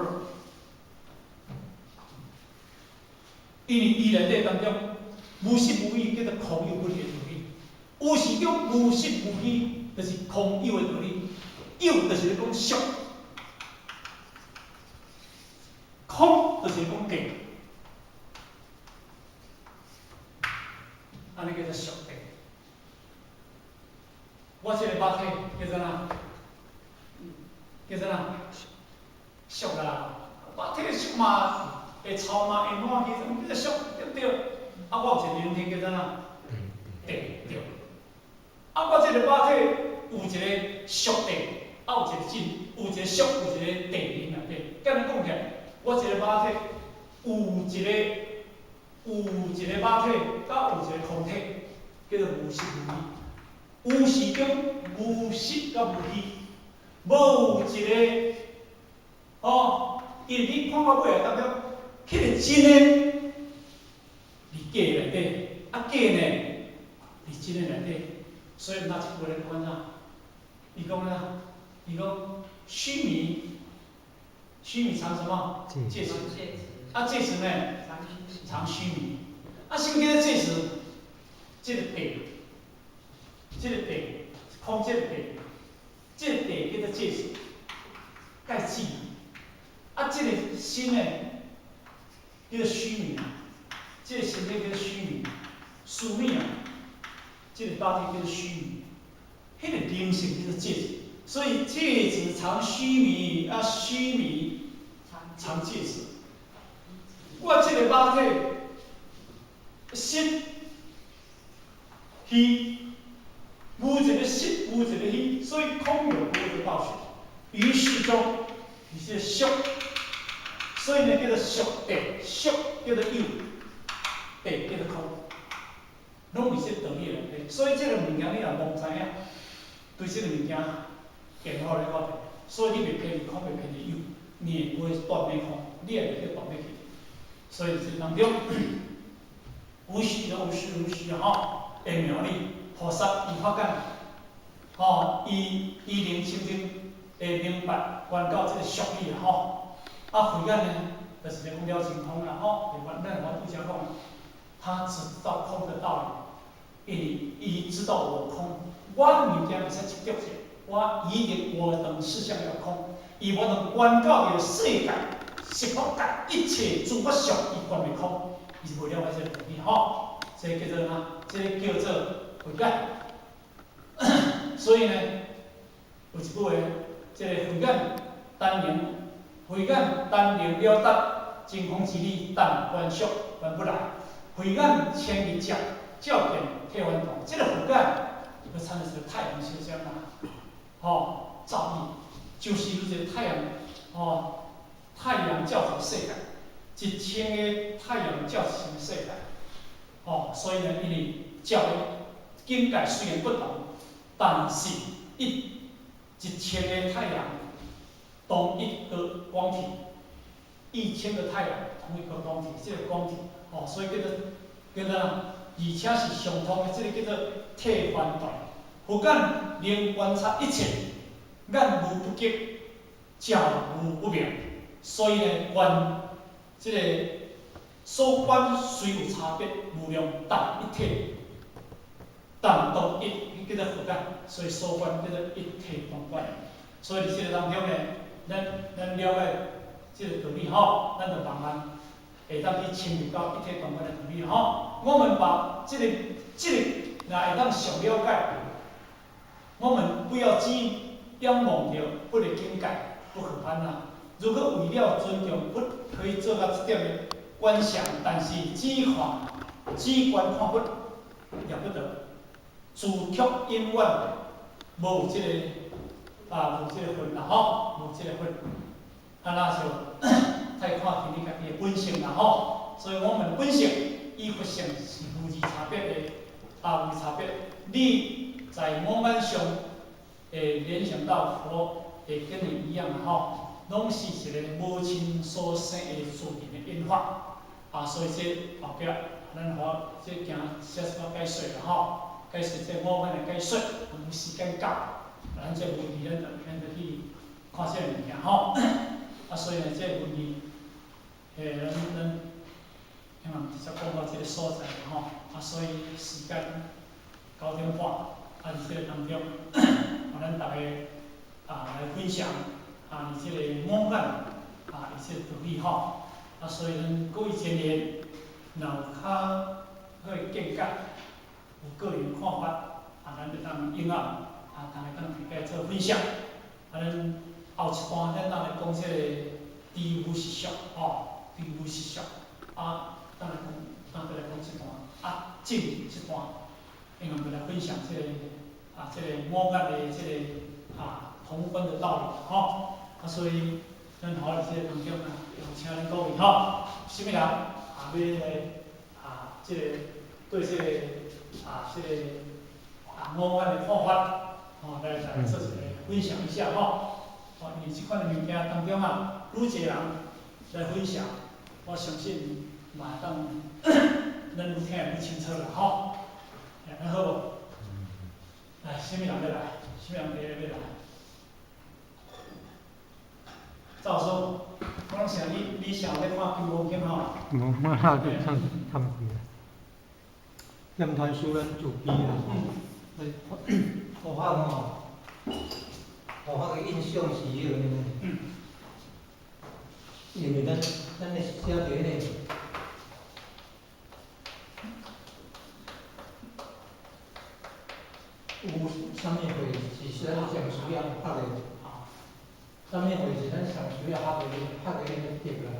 因為伊內底當中無實無虛，叫做空有不二的道理。有時中無實無虛，就是空有的道理。有就是咧講俗，空就是咧講假，按呢叫做俗諦。叫做啥？叫做啥？俗啦，肉體俗嘛，會臭嘛，會爛去，叫做俗，對毋對？啊，我有一個靈體叫做啥？地，對。啊，我這個肉體有一個俗地，啊，有一個真，有一個俗，有一個地靈內底。簡單講起來，我這個肉體有一個肉體，佮有一個空體，叫做無實無虛。無時中無實佮無虛，無一個哦，因為你看到尾啊，感覺彼個真的佇假內底，啊假呢佇真的內底，所以那一句咧講啥？伊講啥？伊講須彌，須彌藏什麼？芥子。啊，芥子呢？藏須彌。啊，啥物叫做芥子？這個地，這個地，空這個地，這個地叫做芥子，蓋子。啊，這個心呢，叫做須彌啊，這個身體叫做須彌，須彌啊，這個肉體叫做須彌，彼個靈性叫做芥子，所以芥子藏須彌，啊，須彌藏芥子。我這個肉體，實虛，無一個實，無一個虛，所以空有不會得到取。於是中，伊是俗，所以呢叫做俗諦，俗叫做有，諦叫做空，攏佇這個道理內底。所以這個物件你若無知影，對這個物件見好咧看著，所以你袂偏佇空，袂偏佇有，你會不會斷滅空，你也袂去斷滅去。所以這當中，無實無實無虛吼，會妙理菩薩伊發覺，吼，伊能清淨會明白觀到這個俗理啦吼。啊，慧眼呢，就是咧講了真空啦吼，咱我拄才講，他只知道空的道理，因為伊知道我空，我物件袂使執著者，我一定我等四相要空，伊無能觀到這個世界、十法界一切諸法相，伊觀袂空，伊是無了解這個道理吼。這個叫做啥？這個叫做慧眼。所以呢，有一句話，這個慧眼單能，慧眼單能了達真空之理，但觀俗觀不來。慧眼千日照，照見體還同。這個慧眼，伊閣參像太陽相像啦，吼，照伊，就是有一個太陽，吼，太陽照一個世界，1000個太陽照一個世界，吼，所以呢，因為照的境界雖然不同，但是1000個太陽同一個光體，1000個太陽同一個光體，這個光體，吼，所以叫做，而且是相通的，這個叫做體還同。佛眼能觀察一切，眼無不極，照無不明，所以呢，觀這個所觀雖有差別，無量但一體，但同一，叫做佛眼，所以所觀叫做一體同觀。所以佇這個當中呢，咱了解這個道理吼，咱就慢慢會當去深入到一體同觀的道理吼。我們把這個若會當上了解，我們不要只仰望著佛的境界，不可攀啊。如果為了尊重佛，可以做到這點的觀想，但是只觀看佛了不得，自卻永遠無這個啊，無這個份啦吼，無這個份，啊那就太看輕你家己的本性啦吼。所以我們本性與佛性是無二差別的，啊無差別。你在五眼上會聯想到佛，會跟你一樣啦吼，攏是一個母親所生的自然的演化，啊，所以這後壁咱好這行寫一寡解說啦吼，解說這五眼的解說，有時間到，咱這問題咱就去看這個物件吼，啊，所以呢，這個問題，咱希望直接講到這個所在吼，啊，所以時間9點半，啊，佇這個當中，啊，咱逐个啊來分享啊，佇這個五眼啊，伊這個道理吼，啊，所以咱各位青年，若有較好的見解，有個人看法，啊，咱就當應用，啊，啊，逐个当来做分享。啊，咱后一段咱当来讲这个知无实相，吼，知无实相。啊，等来讲，等来讲这段，啊，正这段，应该来分享这个啊，这个五眼的这个啊同分的道理，吼。啊，所以咱后日这个当中啊，有请恁各位吼，啥物人啊欲来啊，这个对这个啊，这个啊五眼的看法，吼，来来做一个分享一下吼。哦，因为这款的物件当中啊，愈济人来分享，我相信嘛会当咱愈听会愈清楚啦吼。按呢好无？来，啥物人欲来？啥物人第一个欲来？赵叔，我拢想你，你上咧看《金刚经》吼？
无，我下就唱参开啦。念传师咱自悲啦吼，佛法吼，佛法的印象是彼个呢。因为咱咧写著彼个有啥物会是咱上需要学的？啥物会是咱上需要学的？学的彼个德啦。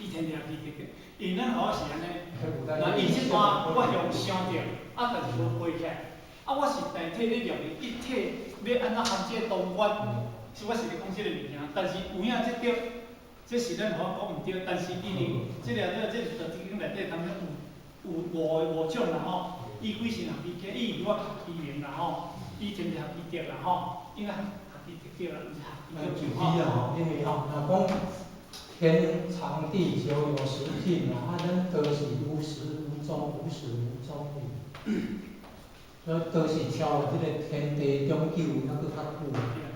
以天地合其德，因为咱好是按呢，那伊这段我用想著，啊，但是无背起来，啊，我是代替咧念伊，一体欲按怎含这个同观，是我是咧讲这个物件，但是有影这对，这是咱好讲毋对，但是因为这个这这道德经内底当中有五种啦吼，以鬼神合其德，以我合其名啦吼，以天地合其德啦吼，应该合其德对啦，毋是合其德
自悲啊吼，因为吼，若讲天长地久有时尽啊，啊，咱道是无始无终，无始无终的。所以道是超越这个天地长久，犹阁较久，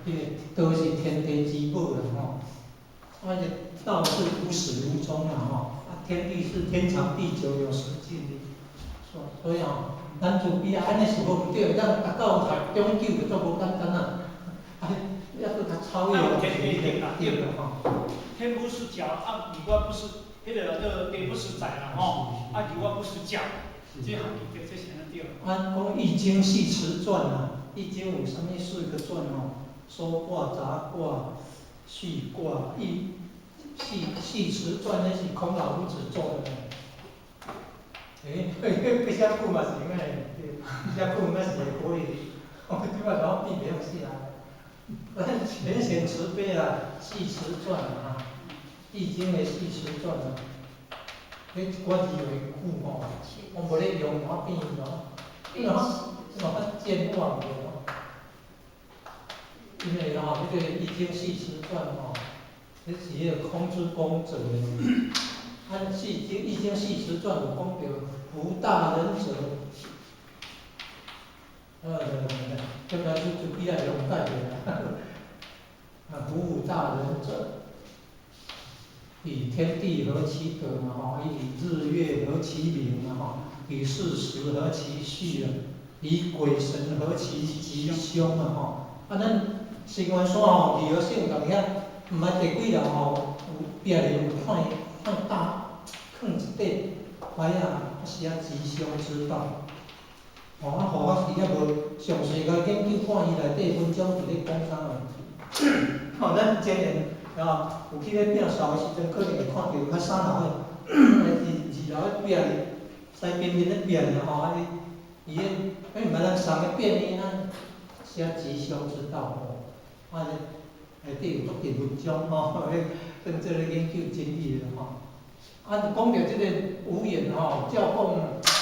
因为道是天地之母啦吼。啊，这道是无始无终啦吼，啊，天地是天长地久有时尽的。所以吼，咱自悲啊，按呢是无毋对，咱达到长久就足无简单啊。啊，犹阁较超越
天地啦，
对啦吼。
天不是角，啊，而我不是，彼个叫做地不是在啦吼，啊，而我不是角，这合其德，这是按呢对。
啊，讲《易经》系辞传啊，《易经》有啥物四个传吼？收卦、杂卦、序卦、易系辞传，那是孔老夫子做的。欸，彼写久嘛是用个，写久嘛是会可以。我这摆老变袂晓写啊。前贤慈悲啊，系辞传啊，《易经》的系辞传啊，彼一寡字会久吼，我无咧用，我变咯，你若你若较健忘着吼。因为吼，彼个《易经》系辞传吼，彼是彼个孔子公做的。啊，系经《易经》系辞传有讲著夫大人者。对对对，这个就比较容易解啦。啊，夫五大人者，以天地合其德嘛吼，以日月合其明嘛吼，以四时合其序啊，以鬼神合其吉凶啊吼。啊，咱新元山吼，二号圣堂遐，毋捌第几人吼，有壁里有看看大，囥一块牌仔，写吉凶之道。吼，啊，佛法是犹无详细共研究，看伊内底文章伫咧讲啥物。吼，咱前年啊，有去咧摒扫的时阵，可能会看著较三楼的，二楼的壁咧，西边面咧壁咧吼，啊，伊迄，彼毋捌人送的变伊啊，写吉凶之道吼，啊，内底有足济文章吼，咧当做咧研究真理的吼。啊，讲著这个五眼吼，照讲。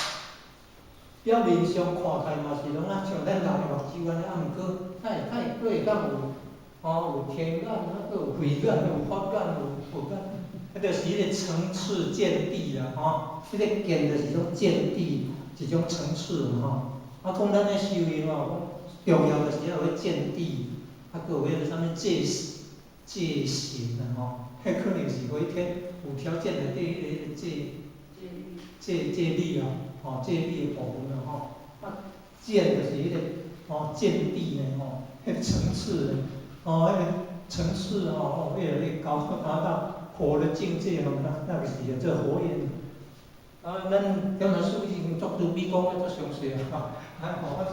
表面上看起来嘛是拢啊像咱人的目睭按呢，啊，毋过较会阁会当有，吼，有天眼，啊，阁有慧眼，有法眼，有佛眼，彼就是彼个层次见地啦，吼，彼个见就是种见地，一种层次吼。啊，讲咱咧修行吼，讲重要就是要有彼见地，啊，阁有彼个啥物戒戒行啦吼，彼可能是回天有条件内底彼个戒律啊。吼，戒律的部分啦吼，啊，见就是彼个吼见地呢吼，彼个层次呢，吼，彼个层次吼，越来越高，达到佛的境界吼，那个是叫做佛眼。啊，咱點老師已經足慈悲講得足詳細啊，啊，吼，我是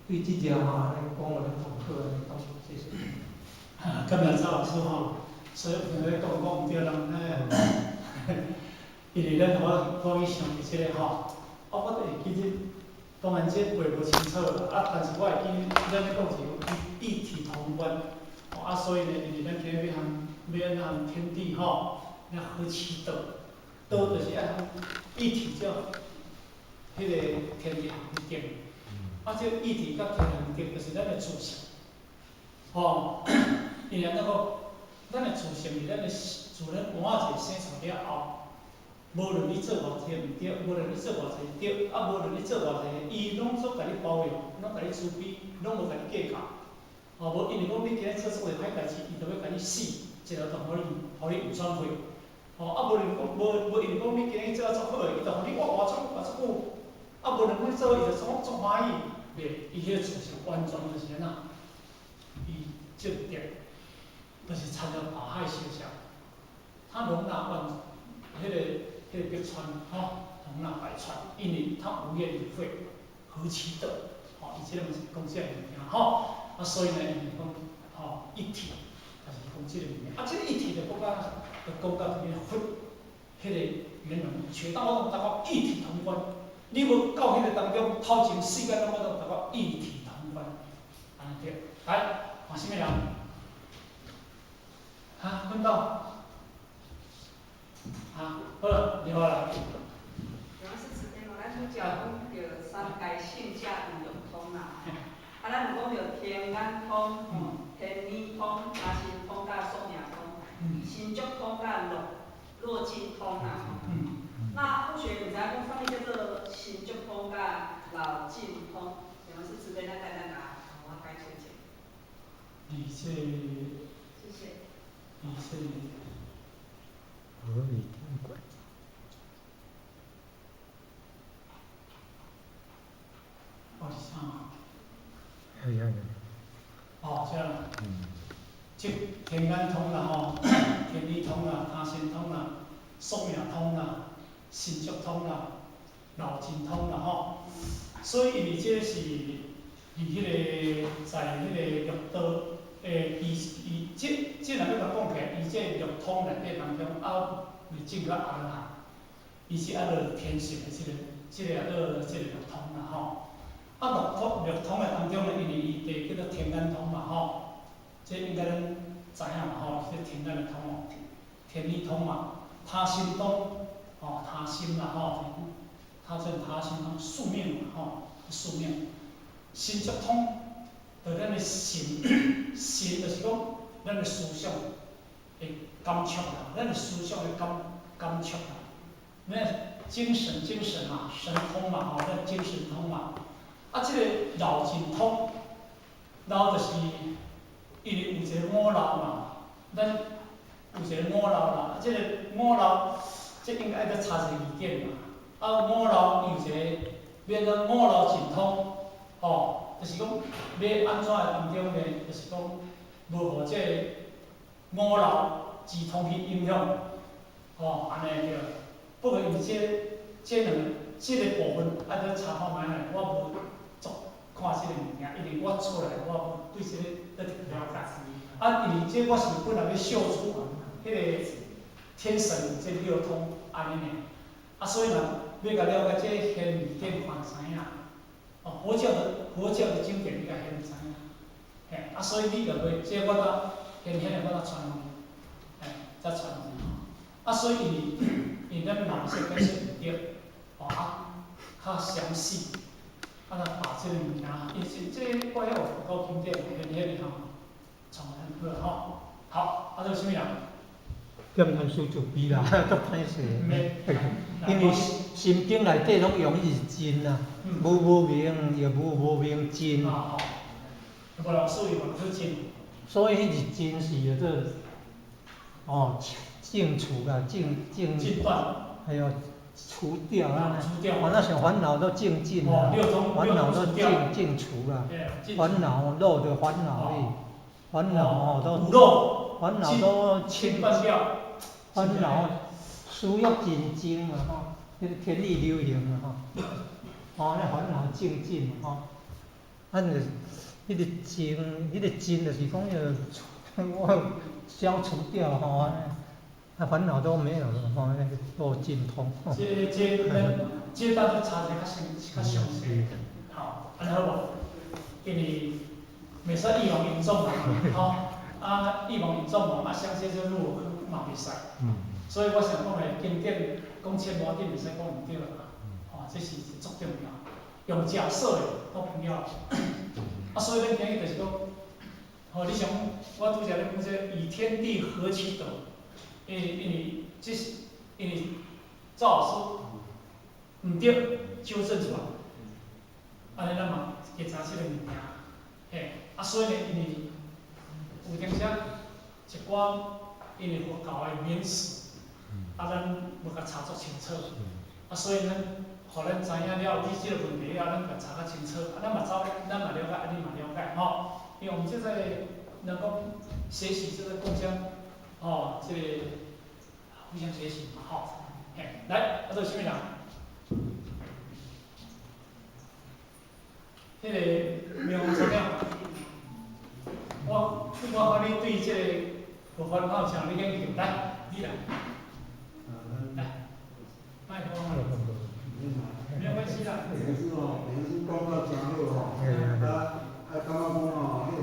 對這隻吼，按呢講予咱足好，按呢講，謝謝。
感謝趙老師吼，所以有咧講講毋對人咧，因為咱我去想起這個吼，啊，我就會記得，當然這背無清楚啦，啊，但是我會記咱咧講是異體同觀，啊，所以呢，因為咱今日欲和欲按怎和天地吼，欲合其德，道就是愛一體叫彼個天地恆定，啊，這一體佮天恆定就是咱的自性，吼，因為按怎講，咱的自性是咱的自咱換一個生出了後，無論你做偌濟毋對，無論你做偌濟對，啊，無論你做偌濟，伊攏總共你包容，攏共你慈悲，攏無共你計較。吼，無因為講你今日做錯一歹代志，伊就欲共你死，一下就予你，予你有轉悔。吼，啊，無論講無無因為講你今日做啊足好个，伊就予你活活足活足久。啊，無論講你做，伊就足足歡喜。袂，伊彼個自性完全就是按怎，伊正德，就是參了大海相像，他容納萬，彼個百川，吼，容納百川，因為他無怨無悔，何其德，吼，伊這個嘛是講這个物件，吼，啊，所以呢，伊講，吼，一體，就是講這個物件，啊，這個一體就講到，就講到佇佛，彼個圓融覺道，我攏感覺異體同觀。你無到彼個當中，頭前世間攏我攏感覺異體同觀，按呢對。來，換啥物人？哈，奮鬥。哈，好，你好啦。
主要是慈悲吼，咱主教講著三界聖者有六通啦，啊，咱有講著天眼通、天耳通、他心通佮宿命通、神足通佮漏盡通啦。那佛學毋知影講啥物叫做神足通佮漏盡通，請問是慈悲咱簡單共我解釋一下。
你這，
謝謝。
你這。
合理天觀。
哦，是啥？
哎呀呀！
哦，這樣。這天眼通啦吼，天耳通啦，他心通啦，宿命通啦，神足通啦，漏盡通啦吼。所以因為這是佇彼個在彼個六道，伊伊這這若欲共講起來，伊這六通內底當中，猶未證到阿羅漢，伊是猶落天性的這個猶落這個六通啦吼。啊，六通的當中呢，因為伊第叫做天眼通嘛吼，這應該咱知影嘛吼，這天眼的通哦，天耳通嘛，他心通，吼，他心啦吼，他這他心通宿命嘛吼，宿命，神足通，就咱的心，心就是講咱的思想的感觸啦，咱的思想的感觸啦，咱精神嘛，神通嘛吼，咱精神通嘛。啊，這個漏盡通，漏就是因為有一個五漏嘛，咱有一個五漏啦，這個五漏，這應該愛閣查一個字典嘛。啊，五漏有一個，變做五漏盡通，吼，就是講欲按怎的當中呢？就是講無予這個五漏之通去影響，吼，按呢對。不過因為這兩這個部分愛閣查看覓咧，我無足看這個物件，因為我出來我無對這個特別了解。啊，因為這我是本來欲秀出彼個天神這六通按呢爾，啊，所以若欲共了解這顯字典看就知影。哦，佛教的經典你共顯知影。嘿，啊，所以你著袂這我才顯顯的我才傳予你，嘿，才傳予你。啊，所以因為咱嘛是解釋毋對，哦啊，較詳細，啊，來把這個物件，伊是這個我遐有佛教經典顯顯的吼，傳很好吼。好，啊，這個啥物人？
點傳師慈悲啦，足歹勢。因為心經內底攏用伊是盡啊，無無明又無無明盡。
無老師伊嘛是盡。
所以彼是盡是叫做，哦，淨除啦，淨淨。
淨斷。
還有除掉啊，
除掉。
反正像煩惱都淨盡啦，煩惱都淨淨除啦，煩惱漏的煩惱哩，煩惱哦都，煩惱都清
斷掉，
煩惱需要淨淨嘛吼。彼个天意流行啊吼，吼，那烦恼净尽吼，啊，就彼个净，彼个净就是讲彼个我消除掉吼，啊，烦恼都沒有了吼，那個漏盡通。
這咱這當初查者較詳較詳細，吼，按呢好無？因為袂使預防嚴重嘛，吼，啊，預防嚴重嘛，啊，相信這入科嘛袂使。所以我想講的經典講切無要緊，袂使講毋對啦，吼，這是足重要，用假設的都不要。啊，所以咱今日就是講，吼，你想我拄才咧講這以天地合其德，因為這是因為趙老師毋對，糾正出來，按呢咱嘛會知這個物件，嘿，啊，所以呢，因為有當時一寡因為佛教的名詞，啊，咱無共查足清楚，啊，所以咱，予咱知影了，你這個問題了，咱共查較清楚，啊，咱嘛走，咱嘛了解，啊，你嘛了解，吼，因為我們這在人講學習，這個共享，吼，這個互相學習嘛，吼，嘿，來，啊，這啥物人？彼個苗怎樣？我看你對這個無煩惱像你研究，來，你來。來，麥克風。沒有關係啦。
蓮師吼，蓮師講甲真好吼，啊啊，感覺講吼，彼個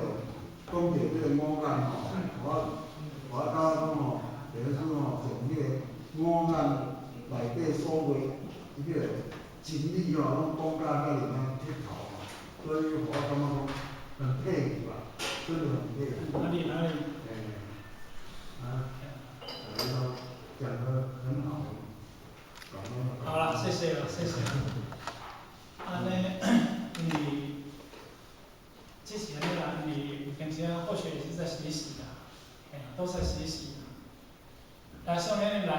講著這個五眼吼，我感覺講吼，蓮師吼從彼個五眼內底所謂彼個真理吼，攏講甲遐爾仔剔透吼，所以我感覺講很佩服啦，真的很佩服。
哪裡哪裡？
啊，講得很好。
好啦，謝謝啦，謝謝。按呢，因為這是按呢啦，因為有當時啊，或許也是在學習啦，嘿，都在學習。來，宋燕來，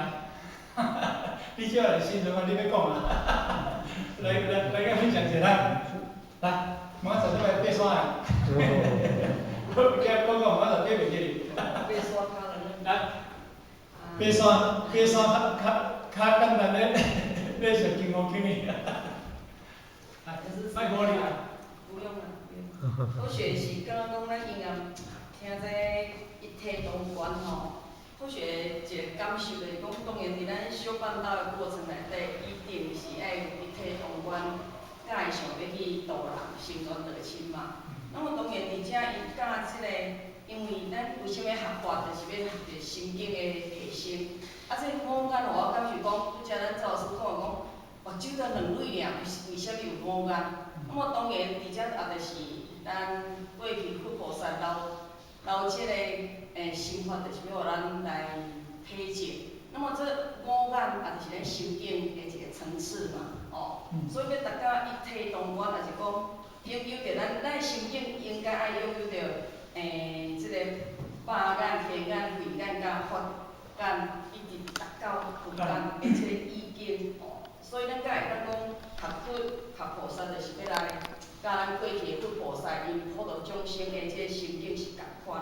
你叫來新人啊，你欲講啊？來來來，共分享一下，來，來，明仔載你來爬山的。我驚講講，明仔載爬袂起。
爬山較
來，爬山爬山較較較簡單咧，咧食金剛經哩。來，麥克風你來。
不用啦，不用。我學習敢若講咱應該聽這一體通觀吼，佛學一個感受就是講，當然佇咱修辦道的過程內底，一定是愛一體通觀，才會想欲去度人，成全道親嘛。那麼當然佇遮伊教這個，因為咱為啥物學佛，就是欲學著心經的提升。啊，這五眼予我感受講，拄才咱趙老師講的講，目睭才兩蕊爾，為啥物有五眼？那麼當然佇遮也就是咱過去佛菩薩留這個心法，就是欲予咱來體證。那麼這五眼也就是咱心境的一個層次嘛，哦，所以欲達到一體同觀，也是講擁有著咱的心境應該愛擁有著這個肉眼、天眼、慧眼佮法眼，一直達到佛眼的這個意境，哦。所以咱才會當講學佛、學菩薩，就是欲來佮咱過去的佛菩薩𪜶普度眾生的這個心境是仝款。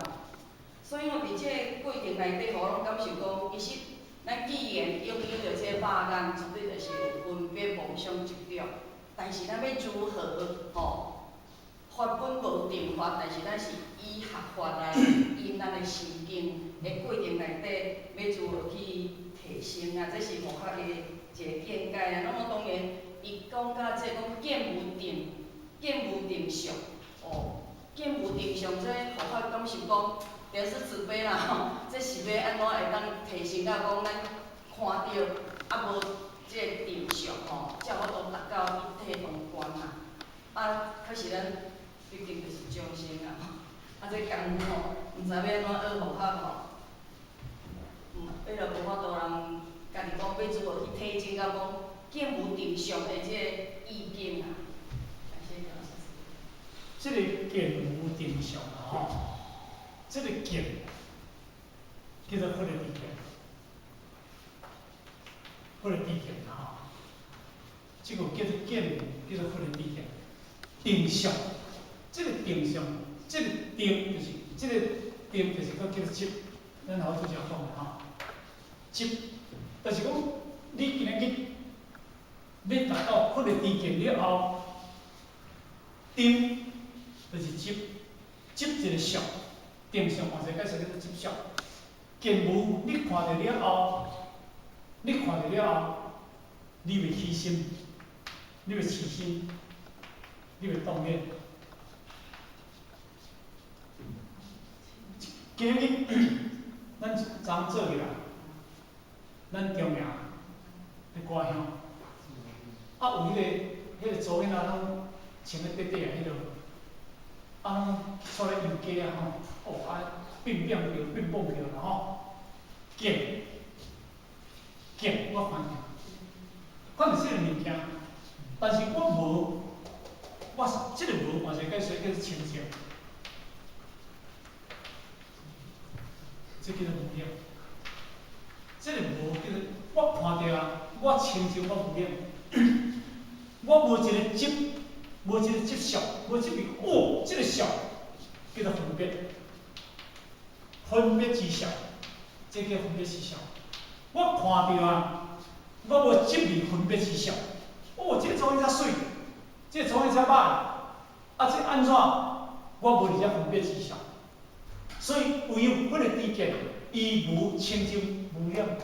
所以吼，佇這個過程內底，予我攏感受講，其實咱既然擁有著這個肉眼，絕對就是有分別妄想執著。但是咱欲如何吼？法本無定法，但是咱是以學法來引咱的心境的過程內底，欲如何去提升啊？這是佛學的一個見解啊。那麼當然，伊講到這講見無定，見無定相，哦，見無定相，這佛法感受講，就是慈悲啦吼。這是欲按怎會當提升到講咱看著啊無這個定相吼，才有法度達到一體通觀啊。啊，可是咱畢竟就是眾生啊，啊，這功夫吼，毋知欲按怎學佛學吼。彼落無法度人家己講欲如何去體證到講見無定相的這個意境啊。
這個見無定相吼，這個見叫做佛的知見，佛的知見吼，這個叫做見，叫做佛的知見。定相，這個定相，這個定就是這個定就是閣叫做執，咱頭拄才講的吼，執，就是講你今日去欲達到佛的知見了後，定就是執，執一个相，定相嘛是解釋叫做執相。見無你看著了後，你看著了後，你會起心，你會起心，你會動念。今日咱一早做起來，咱中暝伫歌鄉，啊有彼个查某囡仔攏穿咧短短的彼落，啊攏出咧遊街啊吼，哦啊變變叫變蹦叫啦吼，見見我看見，看著這個物件，但是我無，我這個無嘛是解說叫做清淨。這叫做無染，這個無叫做我看著啊，我清淨我無染，我無一个執，無一個執相，無執著哦，這個相叫做分別，分別之相，這叫分別之相。我看著啊，我無執著分別之相，哦，這個查某囝媠，這個查某囝歹，啊，這按怎？我無佇遮分別之相。所以唯有佛的知見，伊無清淨無染，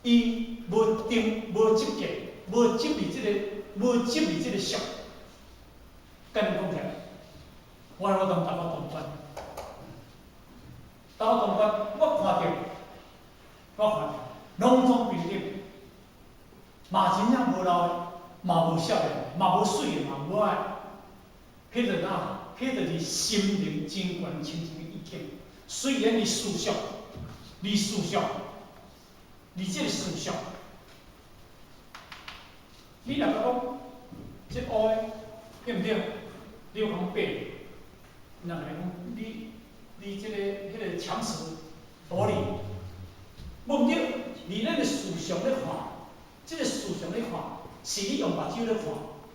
伊無定無執見，無執著這個，無執著這個相。簡單講起來，我來我當達到中觀，達到中觀，我看著，我看著，攏總平等，嘛真正無老的，嘛無少年，嘛無媠的，嘛無愛，彼個哪？彼就是心靈真懸清淨的意境。雖然你思想，你思想，你這個思想，你若講這烏的對毋對？你有講白，人來講你你這個彼個強詞奪理，無毋對。你咱的思想咧看，這個思想咧看，是你用目睭咧看，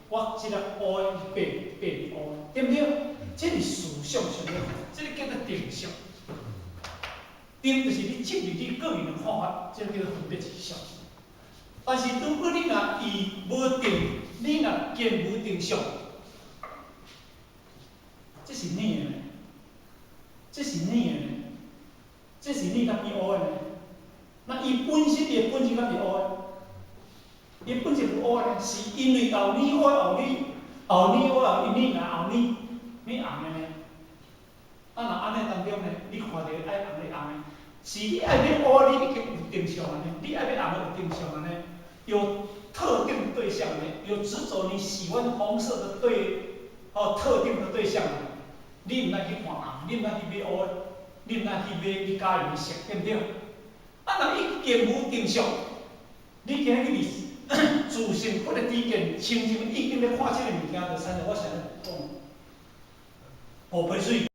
我這個烏的白白是烏的，對毋對？這是思想上咧看，這個叫做定相。定就是你執著你個人的看法，這個叫做分別之相。但是如果你若伊無定，你若見無定相，這是你的呢？這是你的呢？這是你才變烏的呢？那伊本身伊的本質敢是烏的？伊本質有烏的呢？是因為後年我後年，後年我後年若後年，你紅的呢？啊，若按呢當中呢，你看著愛紅的紅的，是你愛欲烏，你已經有定相按呢，你愛欲紅的有定相按呢，有特定對象呢，有執著你喜歡紅色的對，哦，特定的對象，你毋愛去看紅，你毋愛去買烏的，你毋愛去買你佮意的色，對毋對？啊，若已經無定相，你今日去自性佛的知見，清淨已經咧看這個物件，就親像我先咧講，烏皮水。